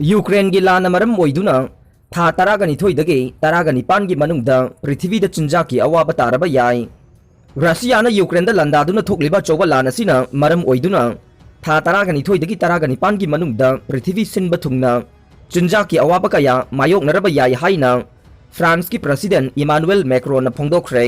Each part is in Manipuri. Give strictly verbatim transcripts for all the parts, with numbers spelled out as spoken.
ꯌꯨꯀ꯭ꯔꯦꯟꯒꯤ ꯂꯥꯟꯅ ꯃꯔꯝ ꯑꯣꯏꯗꯨꯅ ꯊꯥ ꯇꯔꯥꯒ ꯅꯤꯊꯣꯏꯗꯒꯤ ꯇꯔꯥꯒ ꯅꯤꯄꯥꯟꯒꯤ ꯃꯅꯨꯡꯗ ꯄ꯭ꯔꯤꯊꯤꯕꯤꯗ ꯆꯤꯟꯖꯥꯛꯀꯤ ꯑꯋꯥꯕ ꯇꯥꯔꯕ ꯌꯥꯏ꯫ ꯔꯁꯤꯌꯥꯅ ꯌꯨꯀ꯭ꯔꯦꯟꯗ ꯂꯥꯟꯗꯥꯗꯨꯅ ꯊꯣꯛꯂꯤꯕ ꯑꯆꯧꯕ ꯂꯥꯟ ꯑꯁꯤꯅ ꯃꯔꯝ ꯑꯣꯏꯗꯨꯅ ꯊꯥ ꯇꯔꯥꯒ ꯅꯤꯊꯣꯏꯗꯒꯤ ꯇꯔꯥꯒ ꯅꯤꯄꯥꯟꯒꯤ ꯃꯅꯨꯡꯗ ꯄ꯭ꯔꯤꯊꯤꯕꯤ ꯁꯤꯟꯕ ꯊꯨꯡꯅ ꯆꯤꯟꯖꯥꯛꯀꯤ ꯑꯋꯥꯕ ꯀꯌꯥ ꯃꯥꯌꯣꯛꯅꯔꯕ ꯌꯥꯏ ꯍꯥꯏꯅ ꯐ꯭ꯔꯥꯟꯁꯀꯤ ꯄ꯭ꯔꯁꯤꯗꯦꯟ ꯏꯃꯥꯅꯨꯑꯦꯜ ꯃꯦꯀ꯭ꯔꯣꯟꯅ ꯐꯣꯡꯗꯣꯛꯈ꯭ꯔꯦ꯫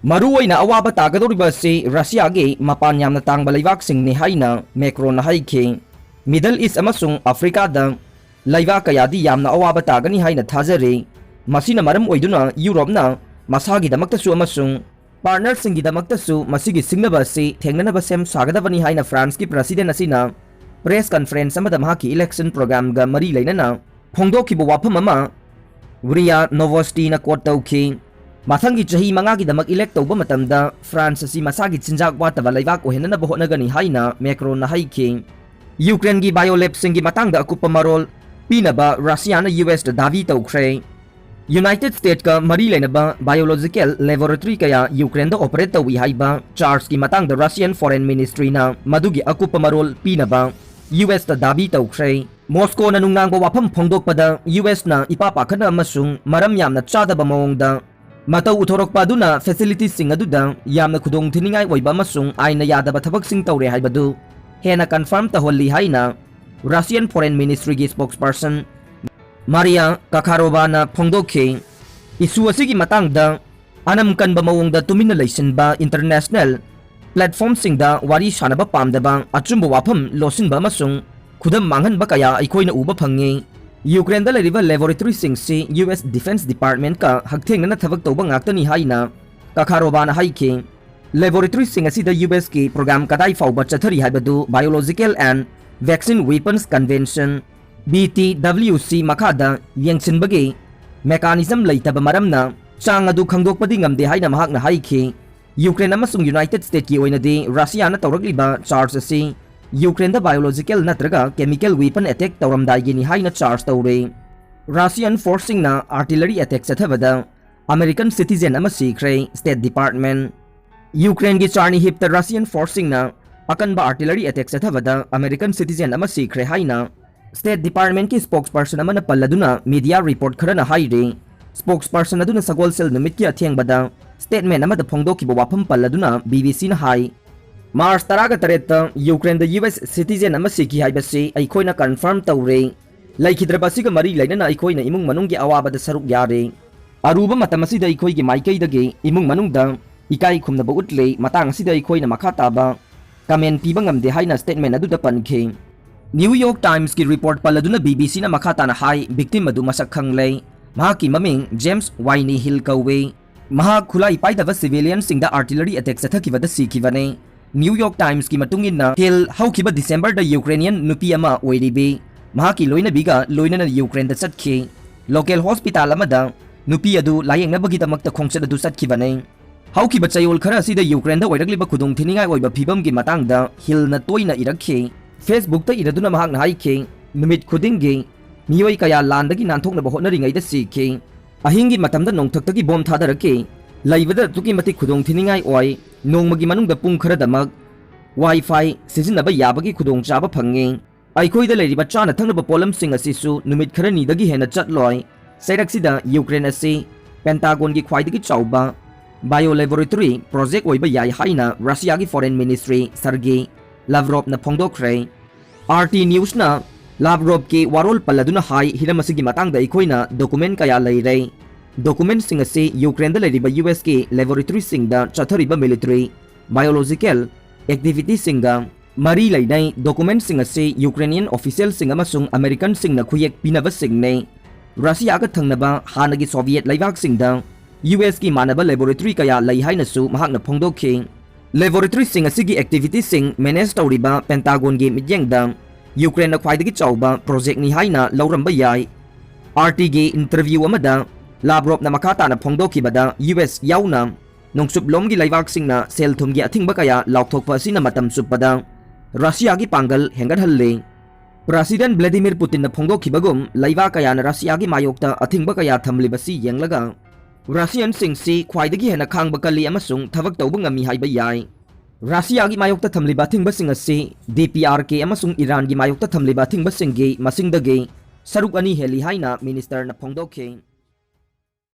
ꯃꯔꯨꯑꯣꯏꯅ ꯑꯋꯥꯕ ꯇꯥꯒꯗꯧꯔꯤꯕ ꯑꯁꯤ ꯔꯁꯤꯌꯥꯒꯤ ꯃꯄꯥꯟ ꯌꯥꯝꯅ ꯇꯥꯡꯕ ꯂꯩꯕꯥꯛꯁꯤꯡꯅꯤ ꯍꯥꯏꯅ ꯃꯦꯀ꯭ꯔꯣꯟꯅ ꯍꯥꯏꯈꯤ꯫ ꯃꯤꯗꯜ ꯏꯁ ꯑꯃꯁꯨꯡ ꯑꯐ꯭ꯔꯤꯀꯥꯗ ꯂꯩꯕꯥꯛ ꯀꯌꯥꯗꯤ ꯌꯥꯝꯅ ꯑꯋꯥꯕ ꯇꯥꯒꯅꯤ ꯍꯥꯏꯅ ꯊꯥꯖꯔꯤ꯫ ꯃꯁꯤꯅ ꯃꯔꯝ ꯑꯣꯏꯗꯨꯅ ꯌꯨꯔꯣꯞꯅ ꯃꯁꯥꯒꯤꯗꯃꯛꯇꯁꯨ ꯑꯃꯁꯨꯡ ꯄꯥꯔꯠꯅꯔꯁꯤꯡꯒꯤꯗꯃꯛꯇꯁꯨ ꯃꯁꯤꯒꯤ ꯁꯤꯡꯅꯕ ꯑꯁꯤ ꯊꯦꯡꯅꯅꯕ ꯁꯦꯝ ꯁꯥꯒꯗꯕꯅꯤ ꯍꯥꯏꯅ ꯐ꯭ꯔꯥꯟꯁꯀꯤ ꯄ꯭ꯔꯁꯤꯗꯦꯟ ꯑꯁꯤꯅ ꯄ꯭ꯔꯦꯁ ꯀꯟꯐꯔꯦꯟꯁ ꯑꯃꯗ ꯃꯍꯥꯛꯀꯤ ꯏꯂꯦꯛꯁꯟ ꯄ꯭ꯔꯣꯒ꯭ꯔꯥꯝꯒ ꯃꯔꯤ ꯂꯩꯅꯅ ꯐꯣꯡꯗꯣꯛꯈꯤꯕ ꯋꯥꯐꯝ ꯑꯃ ꯔꯤꯌꯥ ꯅꯣꯚꯣꯁꯇꯤꯅ ꯀꯣꯠ ꯇꯧꯈꯤ꯫ ꯃꯊꯪꯒꯤ ꯆꯍꯤ ꯃꯉꯥꯒꯤꯗꯃꯛ ꯏꯂꯦꯛ ꯇꯧꯕ ꯃꯇꯝꯗ ꯐ꯭ꯔꯥꯟꯁ ꯑꯁꯤ ꯃꯁꯥꯒꯤ ꯆꯤꯟꯖꯥꯛ ꯋꯥꯠꯇꯕ ꯂꯩꯕꯥꯛ ꯑꯣꯏꯍꯟꯅꯅꯕ ꯍꯣꯠꯅꯒꯅꯤ ꯍꯥꯏꯅ ꯃꯦꯀ꯭ꯔꯣꯟꯅ ꯍꯥꯏꯈꯤ꯫ ꯌꯨꯀ꯭ꯔꯦꯟꯒꯤ ꯕꯥꯏꯑꯣꯂꯦꯕꯁꯤꯡꯒꯤ ꯃꯇꯥꯡꯗ ꯑꯀꯨꯞꯄ ꯃꯔꯣꯜ ꯄꯤꯅꯕ ꯔꯁꯤꯌꯥꯅ ꯌꯨ ꯑꯦꯁꯇ ꯗꯥꯕꯤ ꯇꯧꯈ꯭ꯔꯦ꯫ ꯌꯨꯅꯥꯏꯇꯦꯗ ꯁ꯭ꯇꯦꯠꯀ ꯃꯔꯤ ꯂꯩꯅꯕ ꯕꯥꯏꯑꯣꯂꯣꯖꯤꯀꯦꯜ ꯂꯦꯕꯣꯔꯦꯇꯔꯤ ꯀꯌꯥ ꯌꯨꯀ꯭ꯔꯦꯟꯗ ꯑꯣꯄꯔꯦꯠ ꯇꯧꯏ ꯍꯥꯏꯕ ꯆꯥꯔꯖꯀꯤ ꯃꯇꯥꯡꯗ ꯔꯁꯤꯌꯟ ꯐꯣꯔꯦꯟ ꯃꯤꯅꯤꯁꯇ꯭ꯔꯤꯅ ꯃꯗꯨꯒꯤ ꯑꯀꯨꯞꯄ ꯃꯔꯣꯜ ꯄꯤꯅꯕ ꯌꯨ ꯑꯦꯁꯇ ꯗꯥꯕꯤ ꯇꯧꯈ꯭ꯔꯦ꯫ ꯃꯣꯁꯀꯣꯅ ꯅꯨꯡꯅꯥꯡꯕ ꯋꯥꯐꯝ ꯐꯣꯡꯗꯣꯛꯄꯗ ꯌꯨ ꯑꯦꯁꯅ ꯏꯄꯥ ꯄꯥꯈꯠꯅ ꯑꯃꯁꯨꯡ ꯃꯔꯝ ꯌꯥꯝꯅ ꯆꯥꯗꯕ ꯃꯑꯣꯡꯗ ꯃꯇꯧ ꯎꯊꯣꯔꯛꯄ ꯑꯗꯨꯅ ꯐꯦꯁꯤꯂꯤꯇꯤꯁꯤꯡ ꯑꯗꯨꯗ ꯌꯥꯝꯅ ꯈꯨꯗꯣꯡꯊꯤꯅꯤꯡꯉꯥꯏ ꯑꯣꯏꯕ ꯑꯃꯁꯨꯡ ꯑꯥꯏꯟꯅ ꯌꯥꯗꯕ ꯊꯕꯛꯁꯤꯡ ꯇꯧꯔꯦ ꯍꯥꯏꯕꯗꯨ ꯍꯦꯟꯅ ꯀꯟꯐꯥꯔꯝ ꯇꯧꯍꯜꯂꯤ ꯍꯥꯏꯅ ꯔꯁꯤꯌꯟ ꯐꯣꯔꯦꯟ ꯃꯤꯅꯤꯁꯇ꯭ꯔꯤꯒꯤ ꯁ꯭ꯄꯣꯛꯁꯄꯔꯁꯟ ꯃꯥꯔꯤꯌꯥ ꯀꯈꯥꯔꯣꯚꯥꯅ ꯐꯣꯡꯗꯣꯛꯈꯤ꯫ ꯏꯁꯨ ꯑꯁꯤꯒꯤ ꯃꯇꯥꯡꯗ ꯑꯅꯝ ꯀꯟꯕ ꯃꯑꯣꯡꯗ ꯇꯨꯃꯤꯟꯅ ꯂꯩꯁꯤꯟꯕ ꯏꯟꯇꯔꯅꯦꯁꯅꯦꯜ ꯄ꯭ꯂꯦꯠꯐꯣꯔꯝꯁꯤꯡꯗ ꯋꯥꯔꯤ ꯁꯥꯅꯕ ꯄꯥꯝꯗꯕ, ꯑꯆꯨꯝꯕ ꯋꯥꯐꯝ ꯂꯣꯠꯁꯤꯟꯕ ꯑꯃꯁꯨꯡ ꯈꯨꯗꯝ ꯃꯥꯡꯍꯟꯕ ꯀꯌꯥ ꯑꯩꯈꯣꯏꯅ ꯎꯕ ꯐꯪꯉꯤ꯫ ꯌꯨꯀ꯭ꯔꯦꯟꯗ ꯂꯩꯔꯤꯕ ꯂꯦꯕꯣꯔꯦꯇꯔꯤꯁꯤꯡꯁꯤ ꯌꯨ ꯑꯦꯁ ꯗꯤꯐꯦꯟꯁ ꯗꯤꯄꯥꯔꯠꯃꯦꯟꯠꯀ ꯍꯛꯊꯦꯡꯅꯅ ꯊꯕꯛ ꯇꯧꯕ ꯉꯥꯛꯇꯅꯤ ꯍꯥꯏꯅ ꯀꯈꯥꯔꯣꯚꯥꯅ ꯍꯥꯏꯈꯤ꯫ ꯂꯦꯕꯣꯔꯦꯇꯔꯤꯁꯤꯡ ꯑꯁꯤꯗ ꯌꯨ ꯑꯦꯁꯀꯤ ꯄ꯭ꯔꯣꯒ꯭ꯔꯥꯝ ꯀꯗꯥꯏ ꯐꯥꯎꯕ ꯆꯠꯊꯔꯤ ꯍꯥꯏꯕꯗꯨ Biological and Vaccine Weapons Convention, B T W C, ꯃꯈꯥꯗ ꯌꯦꯡꯁꯤꯟꯕꯒꯤ ꯃꯦꯀꯥꯅꯤꯖꯝ ꯂꯩꯇꯕ ꯃꯔꯝꯅ ꯆꯥꯡ ꯑꯗꯨ ꯈꯪꯗꯣꯛꯄꯗꯤ ꯉꯝꯗꯦ ꯍꯥꯏꯅ ꯃꯍꯥꯛꯅ ꯍꯥꯏꯈꯤ꯫ ꯌꯨꯀ꯭ꯔꯦꯟ ꯑꯃꯁꯨꯡ ꯌꯨꯅꯥꯏꯇꯦꯗ ꯁ꯭ꯇꯦꯠꯀꯤ ꯑꯣꯏꯅꯗꯤ ꯔꯁꯤꯌꯥꯅ ꯇꯧꯔꯛꯂꯤꯕ ꯆꯥꯔꯖ ꯑꯁꯤ ꯌꯨꯀ꯭ꯔꯦꯟꯗ ꯕꯥꯏꯑꯣꯂꯣꯖꯤꯀꯦꯜ ꯅꯠꯇ꯭ꯔꯒ ꯀꯦꯃꯤꯀꯦꯜ ꯋꯦꯄꯟ ꯑꯦꯇꯦꯛ ꯇꯧꯔꯝꯗꯥꯏꯒꯤꯅꯤ ꯍꯥꯏꯅ ꯆꯥꯔꯖ ꯇꯧꯔꯤ꯫ ꯔꯁꯤꯌꯟ ꯐꯣꯔꯁꯁꯤꯡꯅ ꯑꯥꯔꯇꯤꯂꯔꯤ ꯑꯦꯇꯦꯛ ꯆꯠꯊꯕꯗ ꯑꯃꯦꯔꯤꯀꯟ ꯁꯤꯇꯤꯖꯦꯟ ꯑꯃ ꯁꯤꯈ꯭ꯔꯦ, ꯁ꯭ꯇꯦꯠ ꯗꯤꯄꯥꯔꯠꯃꯦꯟꯠ꯫ ꯌꯨꯀ꯭ꯔꯦꯟꯒꯤ ꯆꯥꯔꯅꯤꯍꯤꯞꯇ ꯔꯁꯤꯌꯟ ꯐꯣꯔꯁꯁꯤꯡꯅ ꯑꯀꯟꯕ ꯑꯥꯔꯇꯤꯂꯔꯤ ꯑꯦꯇꯦꯛ ꯆꯠꯊꯕꯗ ꯑꯃꯦꯔꯤꯀꯟ ꯁꯤꯇꯤꯖꯦꯟ ꯑꯃ ꯁꯤꯈ꯭ꯔꯦ ꯍꯥꯏꯅ State Departmentꯀꯤ spokesperson ꯑꯃꯅ ꯄꯜꯂꯗꯨꯅ media report ꯈꯔꯅ ꯍꯥꯏꯔꯤ꯫ Spokesperson ꯑꯗꯨꯅ ꯁꯒꯣꯜꯁꯦꯜ ꯅꯨꯃꯤꯠꯀꯤ ꯑꯊꯦꯡꯕꯗ statement ꯑꯃꯗ ꯐꯣꯡꯗꯣꯛꯈꯤꯕ ꯋꯥꯐꯝ ꯄꯜꯂꯗꯨꯅ BBCꯅ ꯍꯥꯏ, March ꯇꯔꯥꯒ ꯇꯔꯦꯠꯇ Ukraineꯗ US citizen ꯑꯃ ꯁꯤꯈꯤ ꯍꯥꯏꯕꯁꯤ ꯑꯩꯈꯣꯏꯅ confirm ꯇꯧꯔꯦ꯫ ꯂꯩꯈꯤꯗ꯭ꯔꯕ ꯑꯁꯤꯒ ꯃꯔꯤ ꯂꯩꯅꯅ ꯑꯩꯈꯣꯏꯅ ꯏꯃꯨꯡ ꯃꯅꯨꯡꯒꯤ ꯑꯋꯥꯕꯗ ꯁꯔꯨꯛ ꯌꯥꯔꯦ꯫ ꯑꯔꯨꯕ ꯃꯇꯝ ꯑꯁꯤꯗ ꯑꯩꯈꯣꯏꯒꯤ ꯃꯥꯏꯀꯩꯗꯒꯤ ꯏꯃꯨꯡ ꯃꯅꯨꯡꯗ ꯏꯀꯥꯏ ꯈꯨꯝꯅꯕ ꯎꯠꯂꯦ꯫ ꯃꯇꯥꯡ ꯑꯁꯤꯗ ꯑꯩꯈꯣꯏꯅ ꯃꯈꯥ ꯇꯥꯕ comment ꯄꯤꯕ ꯉꯝꯗꯦ ꯍꯥꯏꯅ statement ꯑꯗꯨꯗ ꯄꯟꯈꯤ꯫ New York Timesꯀꯤ report ꯄꯜꯂꯗꯨꯅ BBCꯅ ꯃꯈꯥ ꯇꯥꯅ ꯍꯥꯏ, victim ꯑꯗꯨ ꯃꯁꯛ ꯈꯪꯂꯦ꯫ ꯃꯍꯥꯛꯀꯤ ꯃꯃꯤꯡ James Wayne Hill ꯀꯧꯏ꯫ ꯃꯍꯥꯛ ꯈꯨꯠꯂꯥꯏ ꯄꯥꯏꯗꯕ civilianꯁꯤꯡꯗ artillery attack ꯆꯠꯊꯈꯤꯕꯗ ꯁꯤꯈꯤꯕꯅꯤ꯫ New York Timesꯀꯤ ꯃꯇꯨꯡ ꯏꯟꯅ, Hill ꯍꯧꯈꯤꯕ Decemberꯗ Ukrainian ꯅꯨꯄꯤ ꯑꯃ ꯑꯣꯏꯔꯤꯕꯤ ꯃꯍꯥꯛꯀꯤ ꯂꯣꯏꯅꯕꯤꯒ ꯂꯣꯏꯅꯅ Ukraineꯗ ꯆꯠꯈꯤ꯫ Local hospital ꯑꯃꯗ ꯅꯨꯄꯤ ꯑꯗꯨ ꯂꯥꯌꯦꯡꯅꯕꯒꯤꯗꯃꯛꯇ ꯈꯣꯡꯆꯠ ꯑꯗꯨ ꯆꯠꯈꯤꯕꯅꯤ꯫ ꯍꯧꯈꯤꯕ ꯆꯌꯣꯜ ꯈꯔ ꯑꯁꯤꯗ Ukraineꯗ ꯑꯣꯏꯔꯛꯂꯤꯕ ꯈꯨꯗꯣꯡꯊꯤꯅꯤꯡꯉꯥꯏ ꯑꯣꯏꯕ ꯐꯤꯕꯝꯒꯤ ꯃꯇꯥꯡꯗ Hillꯅ ꯇꯣꯏꯅ ꯏꯔꯛꯈꯤ꯫ Facebookꯇ ꯏꯔꯗꯨꯅ ꯃꯍꯥꯛꯅ ꯍꯥꯏꯈꯤ, "ꯅꯨꯃꯤꯠ ꯈꯨꯗꯤꯡꯒꯤ ꯃꯤꯑꯣꯏ ꯀꯌꯥ ꯂꯥꯟꯗꯒꯤ ꯅꯥꯟꯊꯣꯛꯅꯕ ꯍꯣꯠꯅꯔꯤꯉꯩꯗ ꯁꯤꯈꯤ꯫ ꯑꯍꯤꯡꯒꯤ ꯃꯇꯝꯗ ꯅꯣꯡꯊꯛꯇꯒꯤ bomb ꯊꯥꯗꯔꯛꯈꯤ꯫ ꯂꯩꯕꯗ ꯑꯗꯨꯛꯀꯤ ꯃꯇꯤꯛ ꯈꯨꯗꯣꯡꯊꯤꯅꯤꯡꯉꯥꯏ ꯑꯣꯏ꯫ ꯅꯣꯡꯃꯒꯤ ꯃꯅꯨꯡꯗ ꯄꯨꯡ ꯈꯔꯗꯃꯛ Wi-Fi ꯁꯤꯖꯤꯟꯅꯕ ꯌꯥꯕꯒꯤ ꯈꯨꯗꯣꯡꯆꯥꯕ ꯐꯪꯉꯤ꯫ ꯑꯩꯈꯣꯏꯗ ꯂꯩꯔꯤꯕ ꯆꯥꯅ ꯊꯛꯅꯕ ꯄꯣꯠꯂꯝꯁꯤꯡ ꯑꯁꯤꯁꯨ ꯅꯨꯃꯤꯠ ꯈꯔꯅꯤꯗꯒꯤ ꯍꯦꯟꯅ ꯆꯠꯂꯣꯏ꯫ ꯆꯩꯔꯛꯁꯤꯗ Ukraine ꯑꯁꯤ Pentagonꯒꯤ ꯈ꯭ꯋꯥꯏꯗꯒꯤ ꯆꯥꯎꯕ bio laboratory project ꯑꯣꯏꯕ ꯌꯥꯏ" ꯍꯥꯏꯅ Russiaꯒꯤ Foreign Minister Sergei Lavrovꯅ ꯐꯣꯡꯗꯣꯛꯈ꯭ꯔꯦ꯫ RT Newsꯅ Lavrovꯀꯤ ꯋꯥꯔꯣꯜ ꯄꯜꯂꯗꯨꯅ ꯍꯥꯏ, "ꯍꯤꯔꯝ ꯑꯁꯤꯒꯤ ꯃꯇꯥꯡꯗ ꯑꯩꯈꯣꯏꯅ document ꯀꯌꯥ ꯂꯩꯔꯦ꯫ Documentꯁꯤꯡ ꯑꯁꯤ Ukraineꯗ ꯂꯩꯔꯤꯕ USꯀꯤ laboratoryꯁꯤꯡꯗ ꯆꯠꯊꯔꯤꯕ military, biological activityꯁꯤꯡꯒ ꯃꯔꯤ ꯂꯩꯅꯩ꯫ Documentꯁꯤꯡ ꯑꯁꯤ Ukrainian officialꯁꯤꯡ ꯑꯃꯁꯨꯡ Americanꯁꯤꯡꯅ ꯈꯨꯌꯦꯛ ꯄꯤꯅꯕꯁꯤꯡꯅꯤ꯫ Russiaꯒ ꯊꯪꯅꯕ ꯍꯥꯟꯅꯒꯤ Soviet ꯂꯩꯕꯥꯛꯁꯤꯡꯗ USꯀꯤ ꯃꯥꯟꯅꯕ laboratory ꯀꯌꯥ ꯂꯩ" ꯍꯥꯏꯅꯁꯨ ꯃꯍꯥꯛꯅ ꯐꯣꯡꯗꯣꯛꯈꯤ꯫ Laboratoryꯁꯤꯡ ꯑꯁꯤꯒꯤ activityꯁꯤꯡ manage ꯇꯧꯔꯤꯕ Pentagonꯒꯤ ꯃꯤꯠꯌꯦꯡꯗ Ukraineꯅ ꯈ꯭ꯋꯥꯏꯗꯒꯤ ꯆꯥꯎꯕ projectꯅꯤ ꯍꯥꯏꯅ ꯂꯧꯔꯝꯕ ꯌꯥꯏ꯫ RTꯒꯤ interview ꯑꯃꯗ Lavrovꯅ ꯃꯈꯥ ꯇꯥꯅ ꯐꯣꯡꯗꯣꯛꯈꯤꯕꯗ, "US ꯌꯥꯎꯅ ꯅꯣꯡꯆꯨꯞꯂꯣꯝꯒꯤ ꯂꯩꯕꯥꯛꯁꯤꯡꯅ ꯁꯦꯜ-ꯊꯨꯝꯒꯤ ꯑꯊꯤꯡꯕ ꯀꯌꯥ ꯂꯥꯎꯊꯣꯛꯄ ꯑꯁꯤꯅ ꯃꯇꯝ ꯆꯨꯞꯄꯗ Russiaꯒꯤ ꯄꯥꯡꯒꯜ ꯍꯦꯟꯒꯠꯍꯜꯂꯤ꯫" President Vladimir Putinꯅ ꯐꯣꯡꯗꯣꯛꯈꯤꯕꯒꯨꯝ, ꯂꯩꯕꯥꯛ ꯀꯌꯥꯅ Russiaꯒꯤ ꯃꯥꯌꯣꯛꯇ ꯑꯊꯤꯡꯕ ꯀꯌꯥ ꯊꯝꯂꯤꯕꯁꯤ ꯌꯦꯡꯂꯒ, Russianꯁꯤꯡꯁꯤ ꯈ꯭ꯋꯥꯏꯗꯒꯤ ꯍꯦꯟꯅ ꯈꯥꯡꯕ ꯀꯜꯂꯤ ꯑꯃꯁꯨꯡ ꯊꯕꯛ ꯇꯧꯕ ꯉꯝꯃꯤ ꯍꯥꯏꯕ ꯌꯥꯏ꯫ ꯔꯁꯤꯌꯥꯒꯤ ꯃꯥꯌꯣꯛꯇ ꯊꯝꯂꯤꯕ ꯑꯊꯤꯡꯕꯁꯤꯡ ꯑꯁꯤ ꯗꯤ ꯄꯤ ꯑꯥꯔ ꯀꯦ ꯑꯃꯁꯨꯡ ꯏꯔꯥꯟꯒꯤ ꯃꯥꯌꯣꯛꯇ ꯊꯝꯂꯤꯕ ꯑꯊꯤꯡꯕꯁꯤꯡꯒꯤ ꯃꯁꯤꯡꯗꯒꯤ ꯁꯔꯨꯛ ꯑꯅꯤ ꯍꯦꯜꯂꯤ ꯍꯥꯏꯅ ꯃꯤꯅꯤꯁꯇꯔꯅ ꯐꯣꯡꯗꯣꯛꯈꯤ꯫